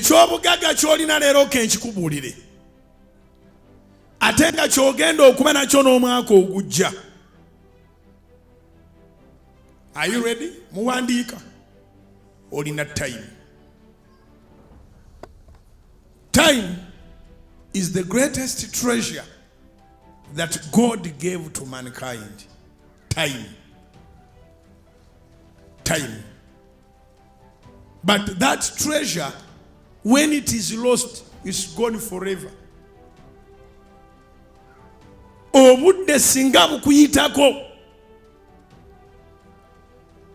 Eky'obugagga ky'olina leero kenkikubuulire, ate nga ky'ogenda okuba nakyo n'omwaka ogujja. Are you ready? Muwandiika. Olina time. Time is the greatest treasure that God gave to mankind. Time. Time. But that treasure, when it is lost, is gone forever. Obudde singa bukuyitako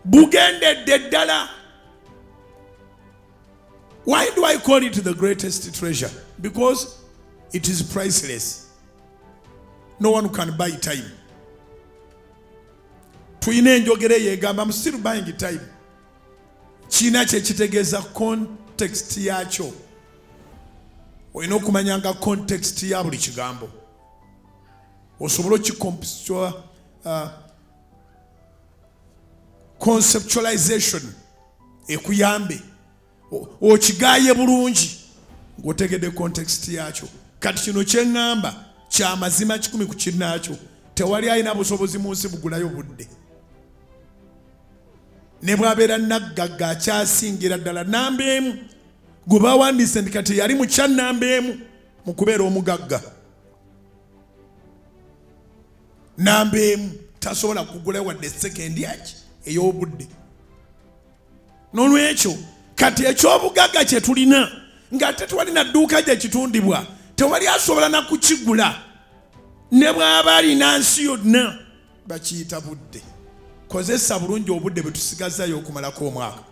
bugendedde ddala. Why do I call it the greatest treasure? Because it is priceless. No one can buy time. Tulina enjogera eyo egamba, "I'm still buying time." Kiina kyekitegeeza, context yakyo. Olina okumanya nga context ya buli kigambo osobole conceptualization ekuyambe okigaye bulungi ng'otegedde context yakyo. Kati kino kyeŋŋamba kyamazima 100 ku kinnaakyo. Tewali alina busobozi mu nsi bugulayo budde, ne bw'abeera naggagga akyasingira ddala namba 1 gwe bawandiise nti kati yali mu kya namba 1 mu kubeera omugagga namba 1, tasobola kugula wadde sekendi yaki ey'obudde. N'olwekyo kati ekyobugagga kye tulina nga tetwali na dduuka gye kitundibwa, tewali asobola na kukigula ne bw'aba alina nsi yonna, bakiyita budde. Kozesa bulungi obudde bwe tusigazayo okumalako omwaka.